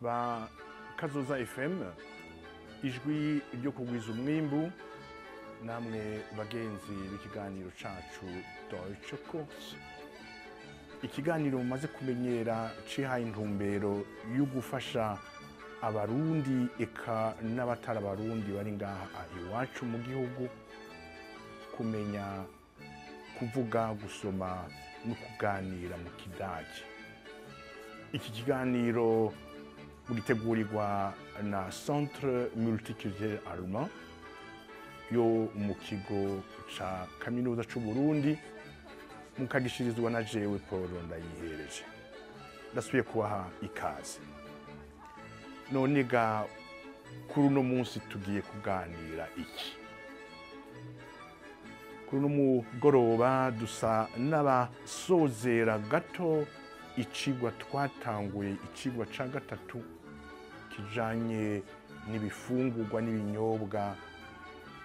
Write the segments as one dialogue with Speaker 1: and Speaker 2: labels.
Speaker 1: Ba Kazoza FM, ijwi ryo kugwiza umwimbu, namwe bagenzi b'ikiganiro cacu Deutsche Kurs, ikiganiro mumaze kumenyera cihaye intumbero yo gufasha Abarundi eka n'abatari Abarundi bari ngaha iwacu mu gihugu kumenya kuvuga, gusoma no kuganira mu Kidagi. Iki kiganiro mugitegurirwa na Centre Multiculturel Allemand yo mu kigo ca Kaminuza c'u Burundi, mukagishirizwa na jewe Paul Ndayihereje. Ndasubiye kubaha ikaze. None ga kuri uno munsi tugiye kuganira iki? Kuri uno mugoroba dusa n'abasozera gato icigwa twatanguye, icigwa ca gatatu kijanye n'ibifungurwa n'ibinyobwa,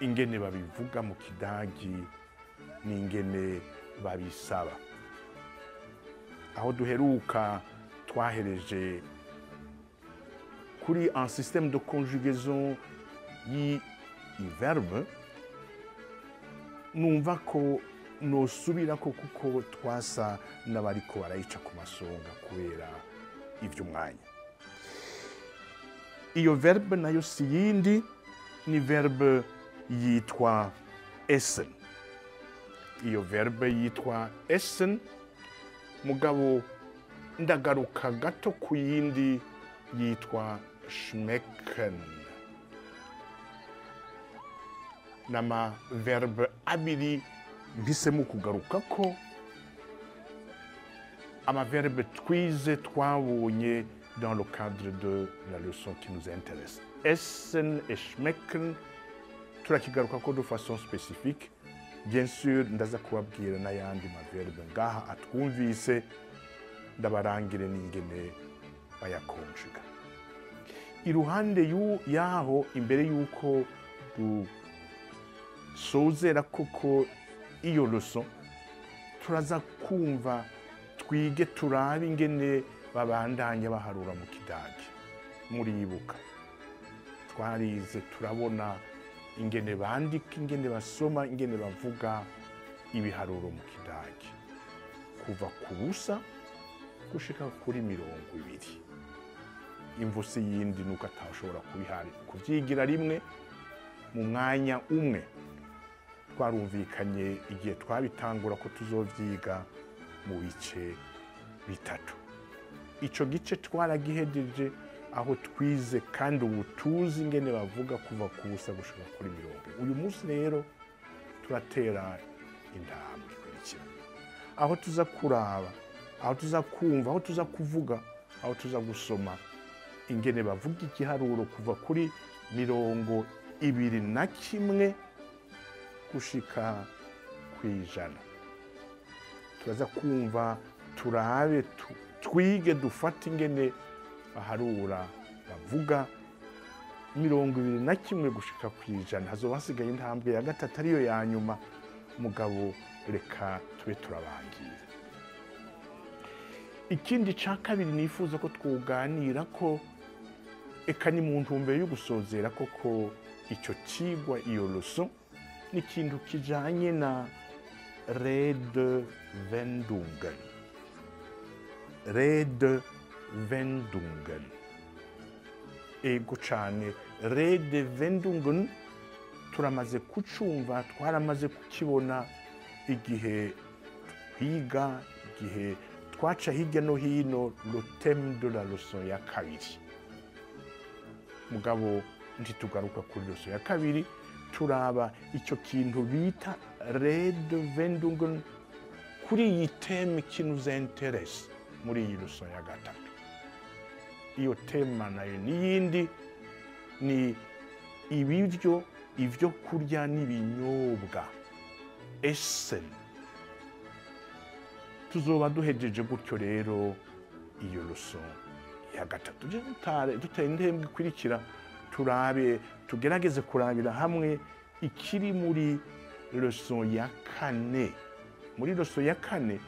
Speaker 1: ingene babivuga mu Kidagi n'ingene babisaba. Aho duheruka twahereje kuri un système de conjugaison y'iverbe. Numva ko nosubira ko kuko twasa n'abariko barayica ku masonga kubera ivy'umwanya. Iyo verbe nayo si yindi, ni verbe yitwa essen. Iyo verbe yitwa essen, mugabo ndagaruka gato ku yindi yitwa schmecken. N'ama verbe abiri mpisemo kugaruka ko, ama verbe twize twabonye dans le cadre de la leçon qui nous intéresse. Essen et schmecken turakigaruka ko de façon spécifique. Bien sûr, ndaza kubabwira n'ayandi maverbe ngaha atwumvise, ndabarangire n'ingene bayakonjuga. Iruhande yaho, imbere y'uko dusozera koko iyo leçon, turaza kumva, twige, turabe ingene babandanya baharura mu Kidagi. Muribuka twarize, turabona ingene bandika, ingene basoma, ingene bavuga ibiharuro mu Kidagi, kuva ku busa gushika kuri 20. Imvo si yindi, nuko atashobora kubyigira rimwe mu mwanya umwe. Twarumvikanye igihe twabitangura ko tuzovyiga mu bice bitatu. Ico gice twaragihejeje, aho twize kandi ubu tuzi ingene bavuga kuva ku busa gushika kuri 20. Uyu munsi rero turatera intambwe ikurikira, aho tuza kuraba, aho tuza kumva, aho tuza kuvuga, aho tuza gusoma ingene bavuga igiharuro kuva kuri 21 gushika 100. Turaza kumva, turabe, twige, dufate ingene baharura, bavuga 21 gushika 100. Hazoba hasigaye intambwe ya gatatu ariyo ya nyuma, mugabo reka tube turabangira. Ikindi ca kabiri nifuza ko twuganira ko, eka ni mu ntumbero yo gusozera koko ico cigwa, iyo leçon, ni ikintu kijanye na Redewendungen. Redewendungen. Ego cane, Redewendungen turamaze kucumva, twaramaze kukibona igihe twiga, igihe twaca hirya no hino le thème de la leçon ya kabiri. Mugabo ntitugaruka kuri leçon ya kabiri, turaba icyo kintu bita Redewendungen kuri iyi thème qui nous intéresse muri iyi leçon ya gatatu. Iyo thème nayo n'iyindi ni ibiryo, ivyo kurya n'ibinyobwa, essen. Tuzoba duhejeje gutyo rero iyo leçon ya gatatu. Duteye intambwe ikurikira, turabe, tugerageze kurabira hamwe ikiri muri leçon ya kane. Muri leçon ya kane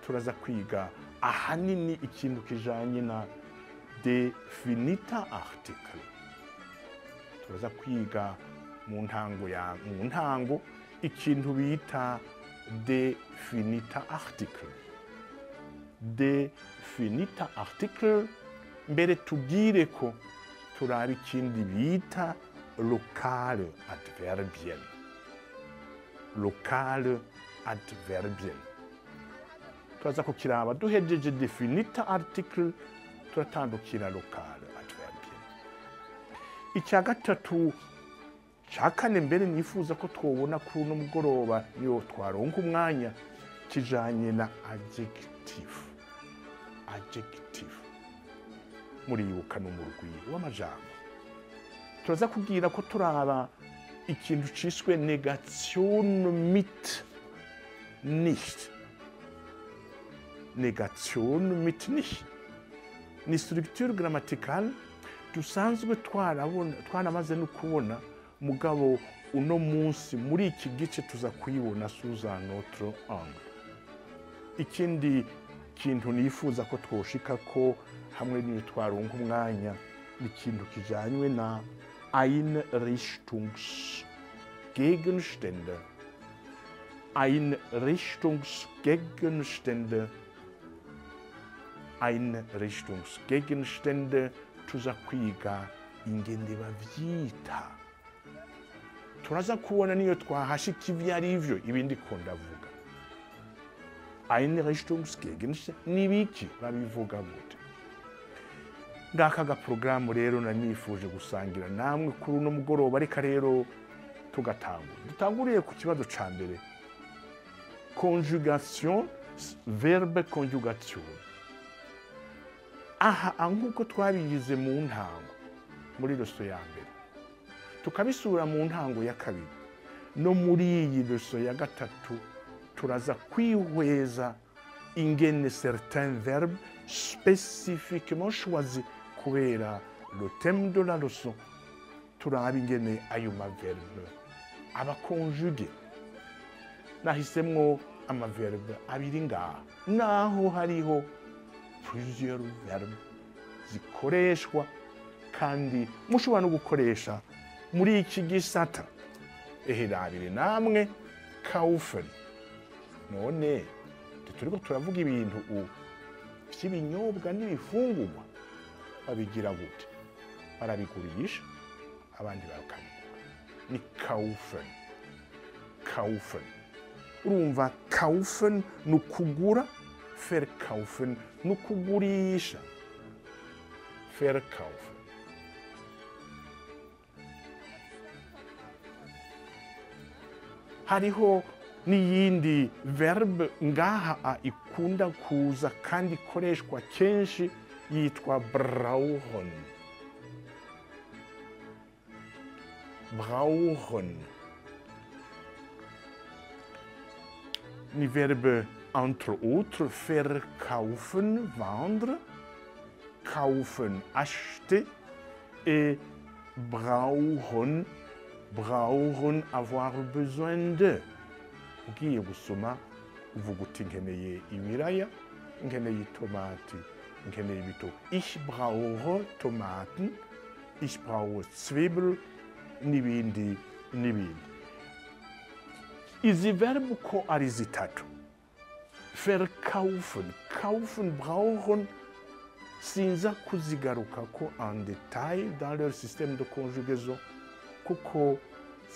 Speaker 1: turaza kwiga ahanini ikintu kijanye na Definiter Artikel. Turaza kwiga mu ntango ya mu ntango ikintu bita definiter Artikel. Definiter Artikel, mbere tubwire ko turaba ikindi bita lokale Adverbien. Lokale Adverbien turaza kukiraba duhejeje definiter Artikel, turatandukira lokale Adverbien. Icya gatatu, cya kane mbere nifuza ko twobona kuri uno mugoroba niyo twaronka umwanya, kijanye na Adjektiv. Adjektiv muribuka n'umurwi w'amajambo. Turaza kubwira ko turaba ikintu ciswe Negation mit nicht. Negation mit nicht ni structure grammaticale dusanzwe twarabona, twaramaze no kubona, mugabo uno munsi muri iki gice tuza kuyibona sous un autre angle. Ikindi kintu nifuza ko twoshika ko hamwe n'iyo twaronka umwanya ni ikintu kijanywe na Einrichtungsgegenstände. Einrichtungsgegenstände. Einrichtungsgegenstände tuza kwiga ingene bavyita. Turaza kubona niyo twahashika ivyo ari vyo ibindi ko ndavuga. Einrichtungsgegenstände nibiki, babivuga gute? Ngaka ga porogaramu rero nanifuje gusangira namwe kuri uno mugoroba. Reka rero tugatangura. Dutanguriye ku kibazo ca mbere, conjugation, verbe conjugation. Aha nk'uko twabigize mu ntango muri leçon ya mbere, tukabisubira mu ntango ya kabiri, no muri iyi leçon ya gatatu turaza kwihweza ingene certains verbes spécifiquement choisis kubera le thème de la leçon, turaba ingene ayo maverbe aba conjugué. Nahisemwo amaverbe abiri ngaha, naho hariho plusieurs verbes zikoreshwa kandi mushobora no gukoresha muri iki gisata. Eherabire namwe kaufen. None turiko turavuga ibintu vy'ibinyobwa n'ibifungurwa, babigira gute? Barabigurisha, abandi bakabigura, ni kaufen. Kaufen, urumva kaufen ni ukugura, verkaufen ni ukugurisha. Verkaufen. Hariho n'iyindi verbe ngaha ikunda kuza kandi ikoreshwa kenshi, yitwa brauchen. Brauchen ni verbe, entre autres verkaufen, vendre, kaufen, acheter, et brauchen, brauchen, avoir besoin de. Ugiye gusoma uvuga uti nkeneye ibiraya, nkeneye itomati, nkeneye ibitoki. Ich brauche Tomaten, ich brauche Zwiebel, n'ibindi n'ibindi. Izi verbe uko ari zitatu, verkaufen, kaufen, brauchen, sinza kuzigaruka ko en détail dans leur système de conjugaison, kuko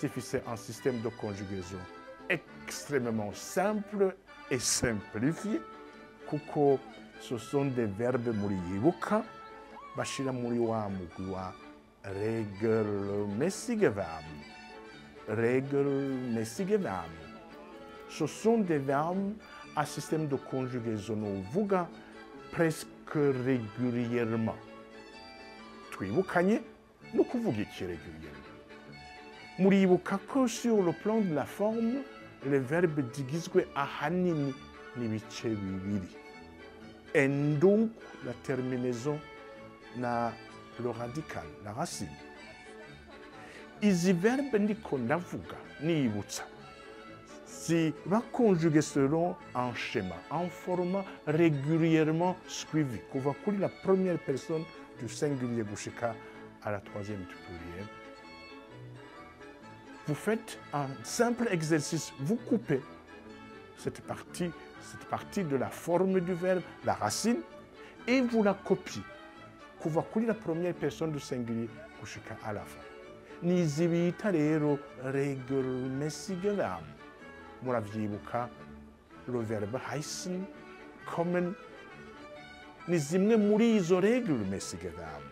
Speaker 1: zifise un système de conjugaison extrêmement simple et simplifié, kuko ce sont des verbes muriyibuka bashira muri wa mugwi wa regelmäßige Verben. Regelmäßige Verben, ce sont des verbes à système de conjugaison uvuga presque régulièrement. Twibukanye no kuvuga iki régulièrement? Muribuka ko sur le plan de la forme, les verbes zigizwe ahanini n'ibice bibiri: Endung, la terminaison, na le radical, la racine. Izi verbe ndiko ndavuga, nibutsa, ziba conjugué selon un schéma, un format régulièrement suivi kuva kuri la première personne du singulier gushika à la troisième du pluriel. Vous faites un simple exercice, vous coupez cette partie de la forme du verbe, la racine, et vous la copiez. Kuva kuri la première personne du singulier gushika à la fin. Nizi bita rero regelmäßige Verben. Muravyibuka le verbe heißen, kommen, ni zimwe muri izo regelmäßige Verben.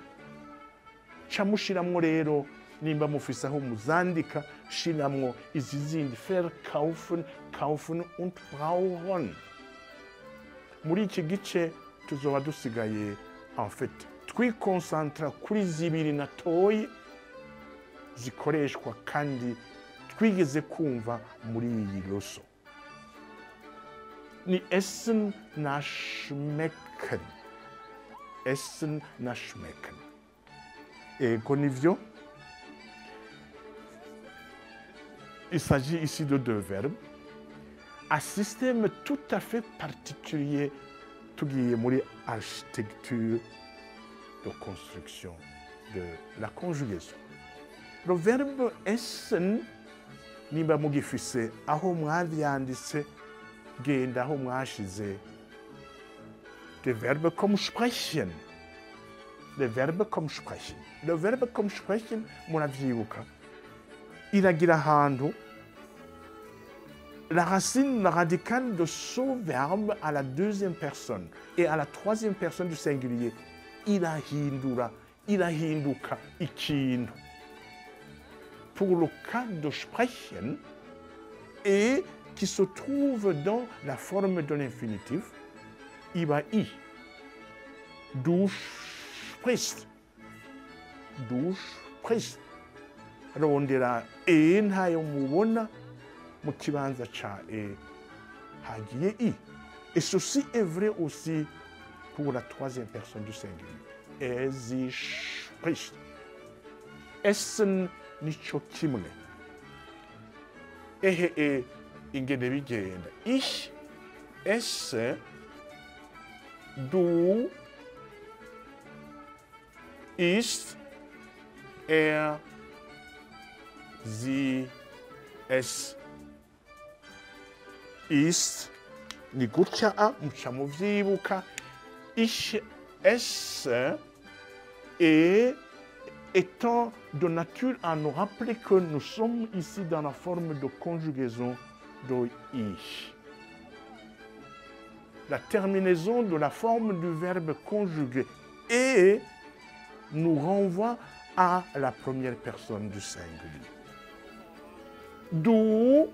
Speaker 1: Ca mushiramwo rero nimba mufise aho muzandika, shiramwo izi zindi verkaufen, kaufen und brauchen. Muri iki gice tuzoba dusigaye en fait twikonsantra kuri zibiri natoyi zikoreshwa kandi twigeze kumva muri iyi leçon. Ni essen na schmecken. Essen na schmecken. Ego nivyo. Il s'agit ici de deux verbes. Un système tout à fait particulier tugiye muri architecture de construction de la conjugaison. Le verbe essen, nimba mugifise aho mwavyanditse, genda aho mwashize. Le verbe comme sprechen. Le verbe comme sprechen. Le verbe comme sprechen, muravyibuka. Iragira ahantu la racine, la radicale de ce verbe à la deuxième personne et à la troisième personne du singulier, irahindura, irahinduka ikintu. Pour le cas de sprechen, et qui se trouve dans la forme de l'infinitif, iba i. Du sprichst. Du sprichst. Rondera e ntayo mubona mu kibanza ca e hagiye i. Et ceci est vrai aussi pour la troisième personne du singulier. Er, sie spricht. Essen nico kimwe. Ehe e ingene bigenda. Ich esse, du isst, er, sie, es isst. Ni gutya a muca muvyibuka. Ich esse et étant de nature à nous rappeler que nous sommes ici dans la forme de conjugaison de ich. La terminaison de la forme du verbe conjugué et nous renvoie à la première personne du singulier. D'où,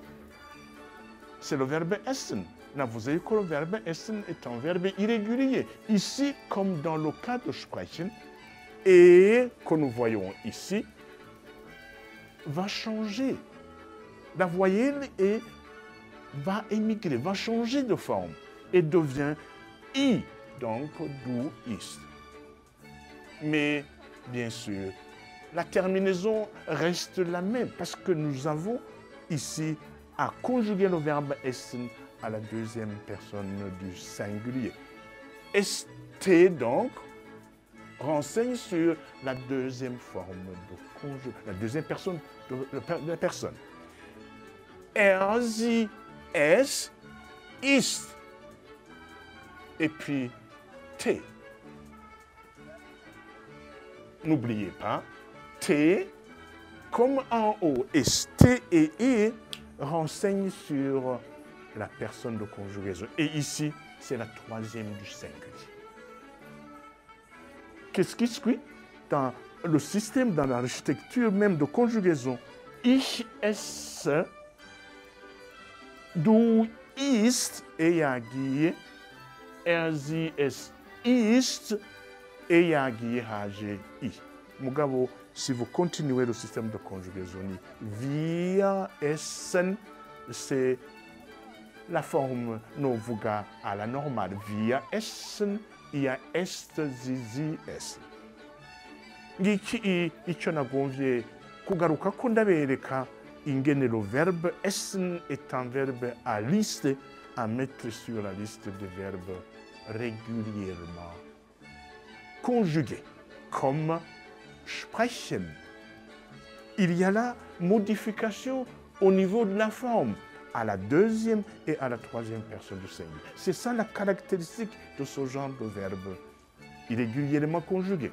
Speaker 1: c'est le verbe essen. Là, vous avez que le verbe essen est un verbe irrégulier. Ici, comme dans le cas de sprechen, et que nous voyons ici, va changer. La voyelle va émigrer, va changer de forme et devient i, donc du ist. Mais, bien sûr, la terminaison reste la même parce que nous avons ici à conjuguer le verbe essen à la deuxième personne du singulier. St, donc, renseigne sur la deuxième forme de conjugaison, la deuxième personne de la personne. Er, sie, es, ist. Et puis T. N'oubliez pas, T, comme en haut, et T et E renseignent sur la personne de conjugaison. Et ici, c'est la troisième du singulier. Qu'est-ce qui suit dans le système, dans l'architecture même de conjugaison? Ich esse, du isst, et yagiye, er, sie, es ist, et yagiye haje i. Mugabo, si vous continuez le système de conjugaison, wir essen, c'est la forme novuga à la normale. Wir essen, ihr esst, sie, sie essen. Ngiki icyo nagomvye kugaruka ko ndabereka ingene le verbe essen est un verbe à liste, à mettre sur la liste des verbes régulièrement conjugués. Comme sprechen. Il y a la modification au niveau de la forme, à la deuxième et à la troisième personne du singulier. C'est ça la caractéristique de ce genre de verbe irrégulièrement conjugué.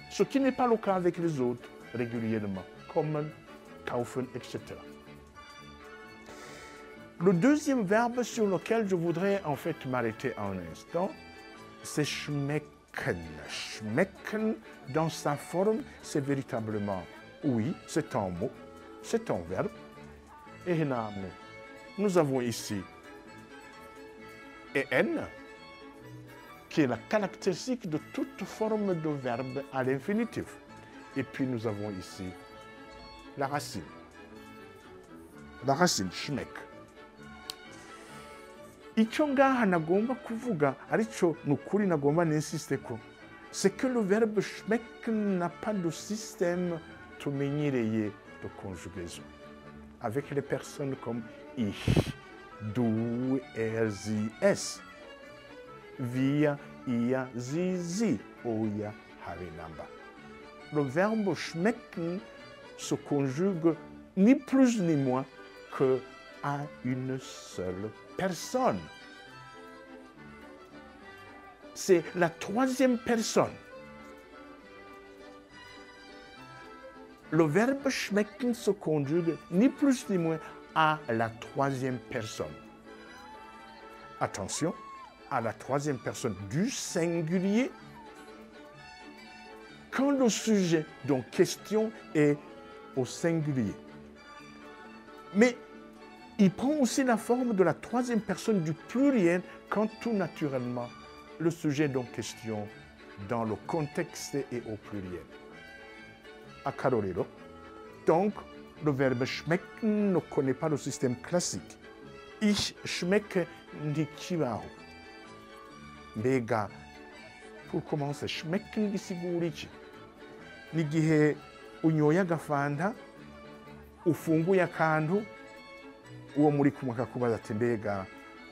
Speaker 1: Ce qui n'est pas le cas avec les autres régulièrement, kommen, kaufen, etc. Le deuxième verbe sur lequel je voudrais en fait m'arrêter un instant, c'est schmecken. Schmecken, dans sa forme, c'est véritablement, oui, c'est un mot, c'est un verbe. Et nous avons ici en, qui est la caractéristique de toute forme de verbe à l'infinitif. Et puis nous avons ici la racine. La racine, schmeck. Icyo ngaha nagomba kuvuga, aricyo ni ukuri nagomba n'insiste ko, c'est que le verbe schmecken n'a pas de système tumenyereye de conjugaison. Avec les personnes comme ich, du, er, sie, es, wir, ihr, sie, sie, oya, habe namba. Le verbe schmecken se conjugue ni plus ni moins que à une seule personne. C'est la troisième personne. Le verbe schmecken se conjugue ni plus ni moins à la troisième personne. Attention, à la troisième personne du singulier, quand le sujet dont question est au singulier. Mais il prend aussi la forme de la troisième personne du pluriel quand tout naturellement le sujet dont question dans le contexte est au pluriel. Akarorero. Donc, le verbe schmecken ne connaît pas le système classique. Ich schmecke ntikibaho. Mbega, pour commencer, schmecken gisigura iki? Ni igihe unyoye agafanta, ufunguye akantu, uwo muri kumwe akakubaza ati mbega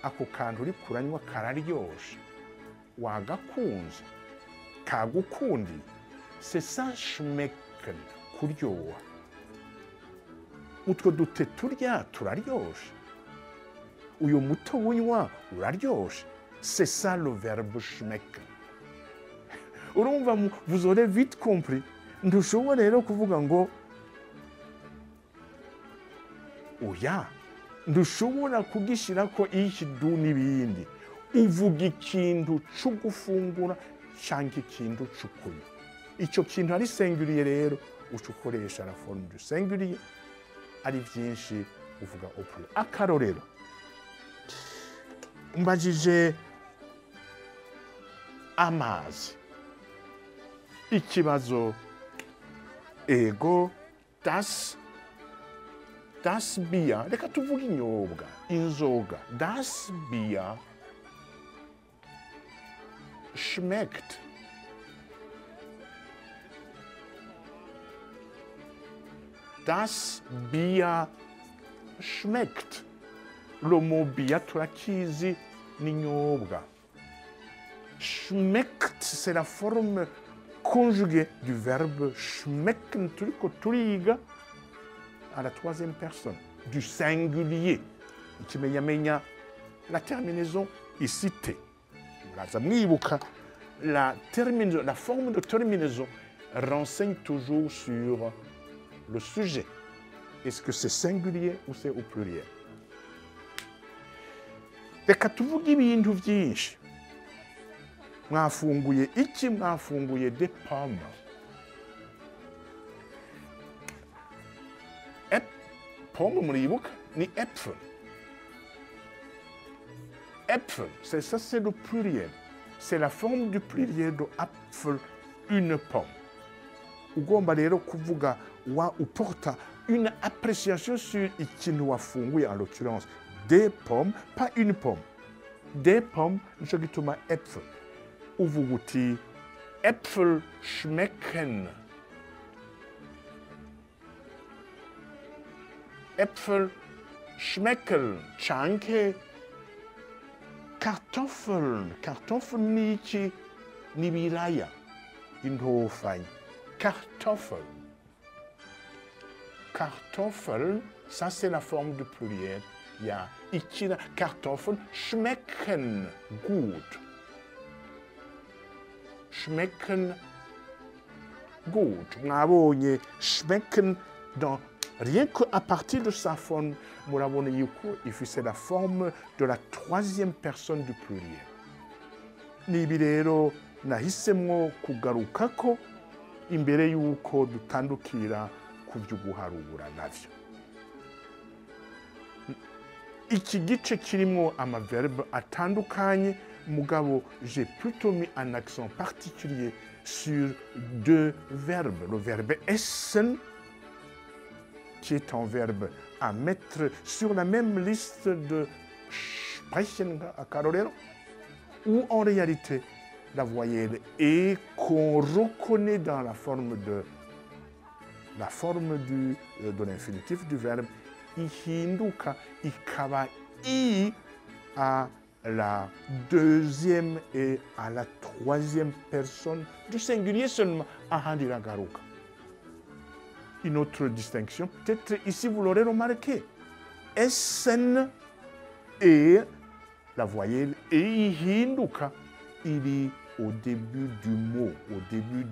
Speaker 1: ako kantu uri kuranywa kararyoshe, wagakunze, kagukundiye. C'est ça schmecken, kuryoha. Utwo dute turya turaryoshe, uyu muto unywa uraryoshe. C'est ça le verbe schmecken. Urumva, vous aurez vite compris. Ntushobora rero kuvuga ngo oya, ntushobora kugishyirako iki du n'ibindi. Uvuga ikintu cyo gufungura cyangwa ikintu cyo kunywa. Icyo kintu ari singulier rero, uca ukoresha la forme du singulier, ari byinshi uvuga au pluriel. Akarorero, mbajije amazi. Ikibazo ego, das Bier, reka tuvuge inyobwa, inzoga. Das Bier schmeckt. Das Bier schmeckt. Le mot Bier turakizi ni inyobwa. Schmeckt, c'est la forme conjuguée du verbe schmecken, turiko turiga à la troisième personne, du singulier. Ikimenyamenya, la terminaison ici T. Muraza mwibuka, la terminaison, la forme de terminaison renseigne toujours sur le sujet. Est-ce que c'est singulier ou c'est au pluriel? Reka tuvuge ibintu byinshi. Mwafunguye iki? Mwafunguye des pommes. Pomme muribuka ni Äpfel. Äpfel, c'est ça, c'est le pluriel. C'est la forme du pluriel de Apfel, une pomme. Ugomba rero kuvuga wa uporta une appréciation sur ikintu wafunguye, en l'occurrence des pommes, pas une pomme. Des pommes, nico gituma Äpfel. Uvuga uti Äpfel schmecken. Äpfel schmecken, canke Kartoffeln. Kartoffeln ni iki? Ni ibiraya, intofanye. Kartoffel. Kartoffel, ça c'est la forme du pluriel. Il y a ikina, Kartoffeln schmecken gut. Schmecken gut. Mwabonye schmecken dans rien qu'à partir de sa forme, murabona yuko ifise la forme de la troisième personne du pluriel. Nibi rero nahisemwo kugarukako imbere yuko dutandukira ku byo guharura navyo. Iki gice kirimo amaverbe atandukanye, mugabo j'ai plutôt mis un accent particulier sur deux verbes. Le verbe essen, qui est un verbe à mettre sur la même liste de sprechen akarorero, ou en réalité la voyelle et qu'on reconnaît dans la forme de de l'infinitif du verbe ihinduka ikaba i à la deuxième et à la troisième personne du singulier seulement, ahandi iragaruka. Une autre distinction, peut-être ici vous l'aurez remarqué, essen et la voyelle et ihinduka, il est au début du mot, au début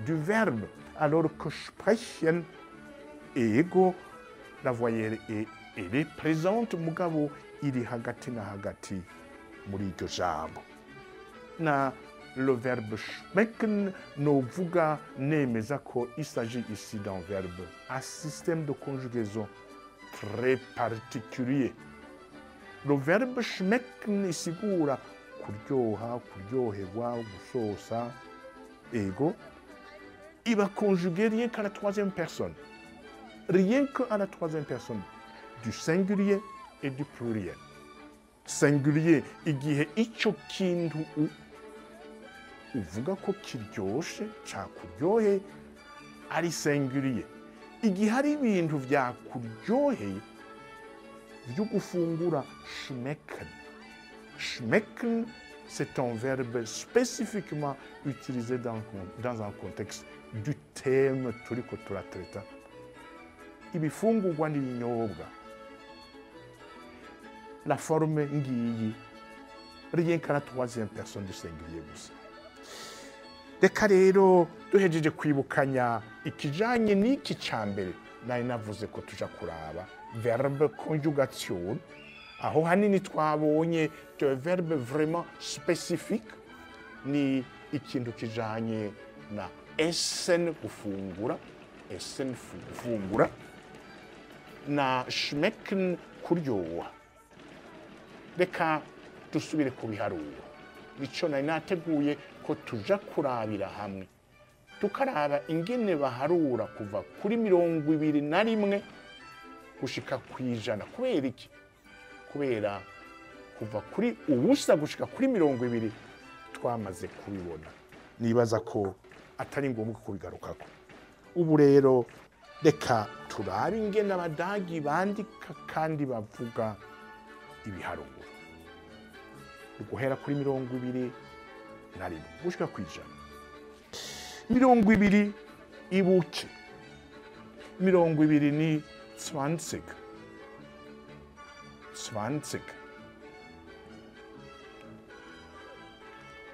Speaker 1: du verbe, alors que sprechen ego, la voyelle et elle est présente, mugabo iri hagati na hagati muri iryo jambo. Na le verbe schmecken novuga nemeza ko il s'agit ici d'un verbe à système de conjugaison très particulier. Le verbe schmecken isigura kuryoha, kuryoherwa, gusosa, ego, il va conjuguer rien qu'à la troisième personne. Rien qu'à la troisième personne, du singulier et du pluriel. Singulier, igihe ico kintu uvuga ko kiryoshe, cakuryoheye, ari singulier. Igihe hari ibintu vyakuryoheye vyo gufungura, schmecken. Schmecken, c'est un verbe spécifiquement utilisé dans un contexte du thème turiko turatreta. Ibifungurwa n'ibinyobwa. La forme ngiyi, rien qu'à la troisième personne du singulier gusa. Reka rero duhejeje kwibukanya ikijanye n'iki ca mbere, nari navuze ko tuja kuraba verbe conjugation, aho hanini twabonye de verbe vraiment spécifique ni ikintu kijanye na essen gufungura, essen gufungura, na schmecken kuryoha. Reka dusubire ku biharuro. Nico nari nateguye ko tuja kurabira hamwe, tukaraba ingene baharura kuva kuri 21 gushika kwijana. Kubera iki? Kubera kuva kuri ubusa gushika kuri 20 twamaze kubibona. Nibaza ko atari ngombwa kubigarukako. Ubu rero reka turabe ingene abadagi bandika kandi bavuga ibiharuro. Guhera kuri 21 gushika kwijana. 20 ibuke. 20 ni 20. 20.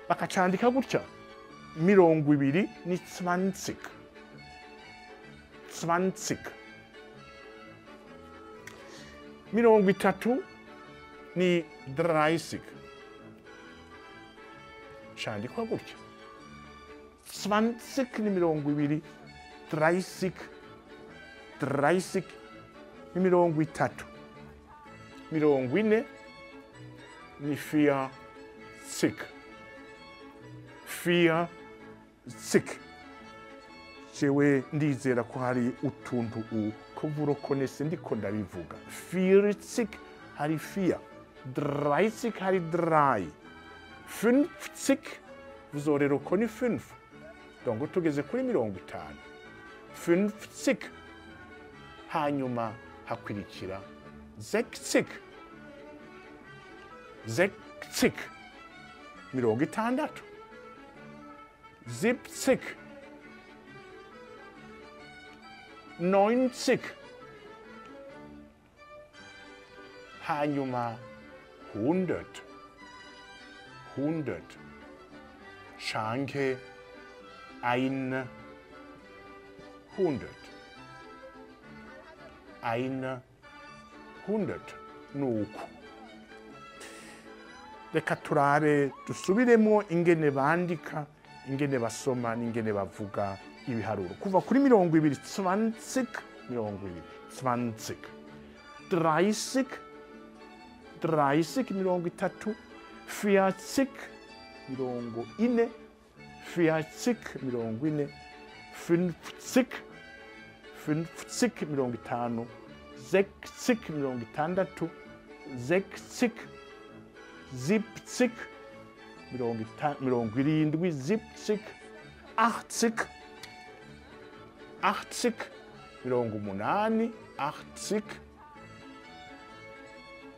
Speaker 1: Bakacandika gutya. 20 ni 20. 20. 30 ni 30. Candikwa gutya. 20 ni 20, 30, 30 ni 30. 40 ni 40. 40. Jewe ndizera ko hari utuntu ko vurokonese ndiko ndabivuga. 40 hari 4, 30 hari 3. 50 vous aurez reconnu 5. Donc tugeze kuri 50. 50 hanyuma hakurikira 60. 60 60. 70 90, hanyuma 100, 100 canke 100, 100 nuko. Reka turabe dusubiremo ingene bandika, ingene basoma n'ingene bavuga ibiharuro. Kuva kuri 20, 20, 20, 20, 30, 30, 30, 40, 40, 40, 40, 50, 50, 50, 60, 60, 70, 70, 80, 80, 80,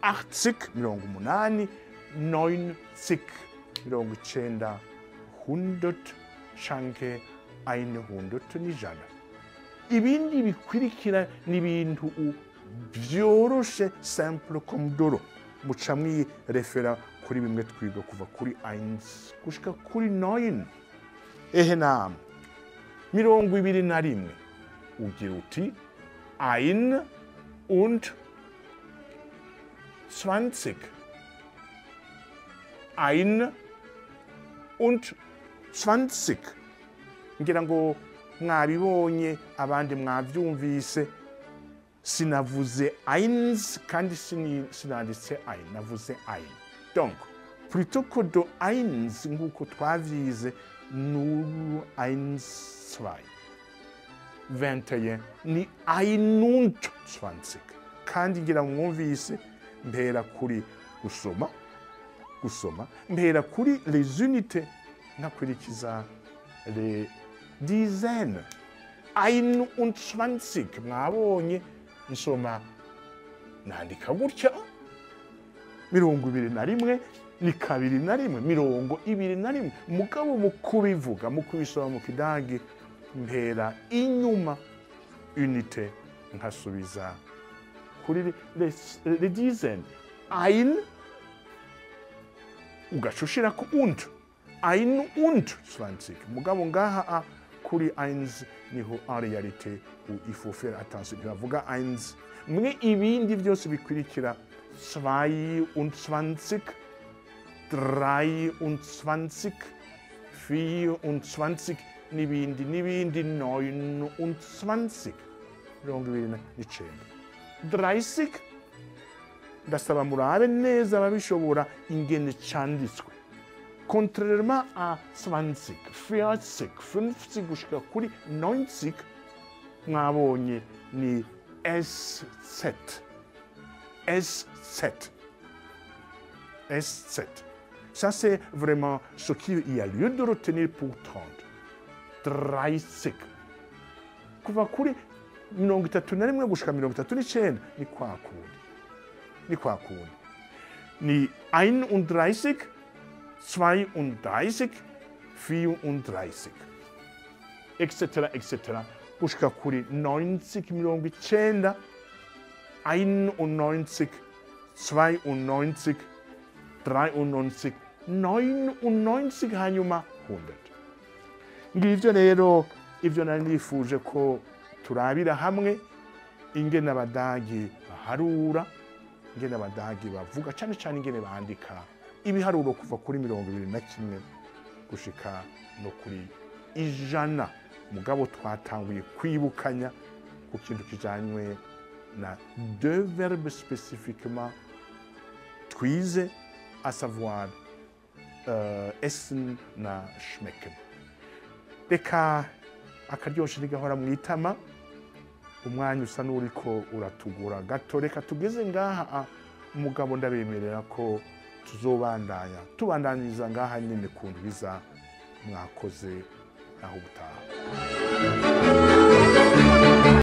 Speaker 1: 80, 80, 90, 90, 100 canke 100 n'ijana. Ibindi bikurikira ni ibintu vyoroshe, simple comme de l'eau. Muca mwirefera kuri bimwe twiga kuva kuri 1 gushika kuri 9. Ehe namwe, 21 ugira uti 21, 21. Ngira ngo mwabibonye, abandi mwavyumvise. Sinavuze eins kandi sinanditse ein, navuze ein. Donc, plutôt que de eins nk'uko twavyize, 0, 1, 2. 21 ni 21. Kandi ngira mwumvise, mpera kuri gusoma, mpera kuri les unités, nkakurikiza les dizaines. 21 mwabonye nsoma nandika gutya, 21 ni 21, 21. Mugabo mu kubivuga, mu kubisoma mu kidagi, mpera inyuma unité nkasubiza kuri les dizaines. Ein ugacushira ku und, 21. Mugabo ngaha a kuri eins niho en réalité où il faut faire attention. Ntibavuga eins, mwe ibindi byose bikurikira 22, 23, 24 n'ibindi n'ibindi, 29, 29. 30, ndasaba murabe neza ababishobora ingene canditswe. Contrairement à 20, 40, 50 gushika kuri 90, mwabonye ni S7, S7, S7. Ça, c'est vraiment ce qu'il y a lieu de retenir pour 30. 30. Kuva kuri 31 gushika 39 ni kwa kundi. Ni kwa kundi. Ni 31, 32, 34, etc., etc. Gushika kuri 90, 90, 91, 92, 93, 99 hanyuma 100. Ngivyo rero ivyo nari nifuje ko turabira hamwe, ingene abadagi baharura, ingene abadagi bavuga, cyane cyane ingene bandika ibiharuro kuva kuri 21 gushika no kuri 100. Mugabo twatanguye kwibukanya ku kintu kijanywe na deux verbes spécifiquement twize, à savoir essen na schmecken. Reka akaryoshe ntigahora mu itama, umwanya usa n'uriko uratugura gato. Reka tugeze ngaha, umugabo ndabemerera ko tuzobandanya tubandanyiriza ngaha nyine ku ndwiza mwakoze naho ubutaha.